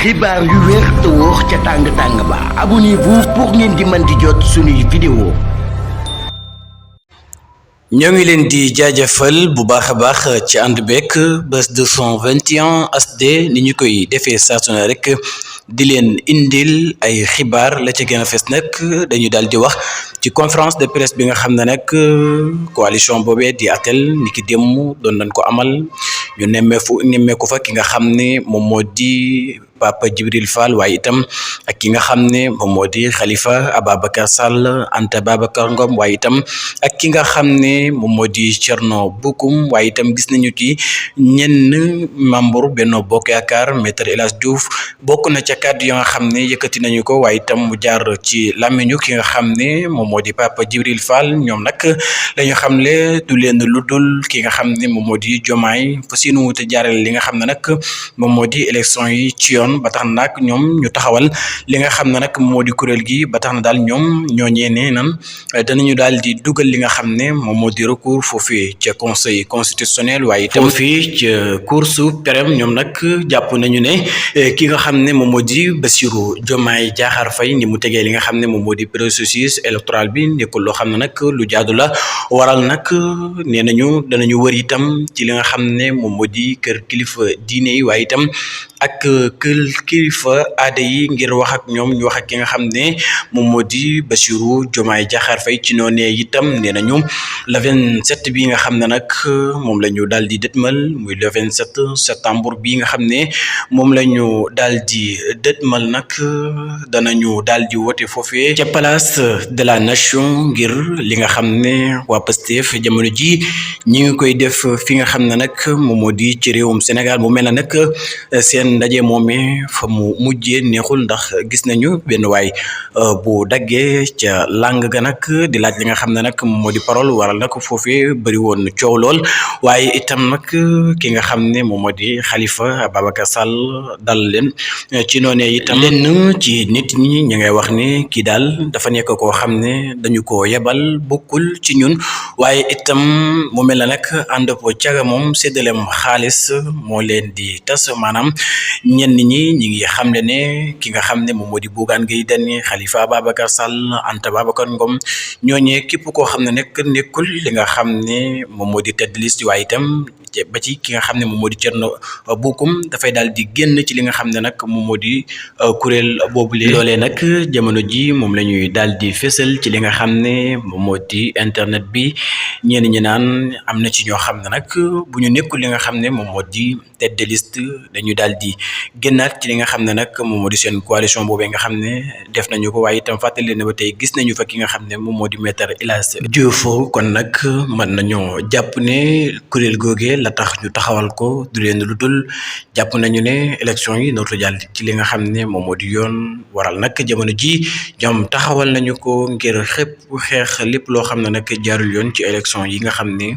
xibaar yu wér te wóor ca tàng ba abonnez-vous pour ngeen di mën di jot suñuy vidéo. ñoo ngi leen di jaajëfal bu baax a baax ci ànd beek Buzz 221 HD ni ñu koy defee saa su ne rek di leen indil ay xibaar la ca gën a fes nag dañu daal di wax ci conférence de presse bi nga xam ne nag coalition boobee di ATEL ni ki démb doon nañ ko amal ñu nemmeeku fa ki nga xam ne moom moo di Papa Djibril Fall waaye itam ak ki nga xam ne moom moo di Khalifa Ababacar Sall Anta Babacar Ngom waaye itam ak ki nga xam ne moom moo di Thierno Bocoum waaye itam gis nañu ci ñenn membre Benno Bokk Yaakaar Maître El Hadji Diouf bokk na ca kàddu yi nga xam ne yëkkati nañu ko waaye itam mu jaar ci làmmiñu ki nga xam ne moom moo di Papa Djibril Fall ñoom nag lañu xamle du leen lu dul ki nga xam ne moom moo di Diomaye fa sinu wute jaarale li nga xam ne nag moom moo di élection yi ci yoon ba tax na nag ñoom ñu taxawal li nga xam ne nag moo di kuréel gi ba tax na daal ñoom ñooñee nee nan danañu daal di dugal li nga xam ne moom moo di recours foofii ca conseil constitutionnel waaye itam foofii ca cour suprême ñoom nag jàpp nañu ne ki nga xam ne moom moo di Bassirou Diomaye Diakhar Faye ni mu tegee li nga xam ne moom moo di processus électoral bi nekkul loo xam ne nag lu jaadu la waral nag nee nañu danañu wër itam ci li nga xam ne moom moo di kër kilifa diine yi waaye itam ak kër kilifa aada yi ngir wax ak ñoom ñu wax ak ki nga xam ne moom moo di Bassirou Diomaye Diakhar Faye ci noonee itam nee nañu le 27 bi nga xam ne nag moom la ñu daal di dëtmal muy le 27 septembre bi nga xam ne moom la ñu daal di dëtmal nag danañu daal di wote foofee ca place de la nation ngir li nga xam ne waa Pastef jamono ji ñi ngi koy def fi nga xam ne nag moom moo di ci réewum Sénégal mu mel na nag seen ndaje moomee fa mu mujjee neexul ndax gis nañu benn waay bu daggee ca lang ga nag di laaj li nga xam ne nag moo di parole waral nag foofee bëri woon coow lool waaye itam nag ki nga xam ne moom moo di Khalifa Ababacar Sall dal leen ci noonee itam lenn ci nit ñi ñu ngay wax ne kii daal dafa nekk koo xam ne dañu ko yebal bokkul ci ñun waaye itam mu mel na nag ànd ko caga moom séddaleem xaalis moo leen di tas maanaam ñenn ñi ngi xamle ne ki nga xam ne moom moo di Bougane Gueye Dany Khalifa Ababacar Sall Anta Babacar Ngom ñooñee képp koo xam ne nekk nekkul li nga xam ne moom moo di tête de liste waaye itam ba ci ki nga xam ne moom moo di Thierno Bocoum dafay daal di génn ci li nga xam ne nag moom moo di kuréel boobule loolee nag jamono ji moom la ñuy daal di fésal ci li nga xam ne moom moo di internet bi ñenn ñi naan am na ci ñoo xam ne nag bu ñu nekkul li nga xam ne moom moo di tête de liste dañu daal di génnaat ci li nga xam ne nag moom moo di seen coalition boobee nga xam ne def nañu ko waaye itam fàttali ne ba tey gis nañu fa ki nga xam ne moom moo di Maître El Hadji Diouf kon nag mën nañoo jàpp ne kuréel googee la tax ñu taxawal ko du leen lu dul jàpp nañu ne élection yi nootu jàll ci li nga xam ne moom moo di yoon waral nag jamono ji ñoom taxawal nañu ko ngir xeex lépp loo xam ne nag jaarul yoon ci élection yi nga xam ne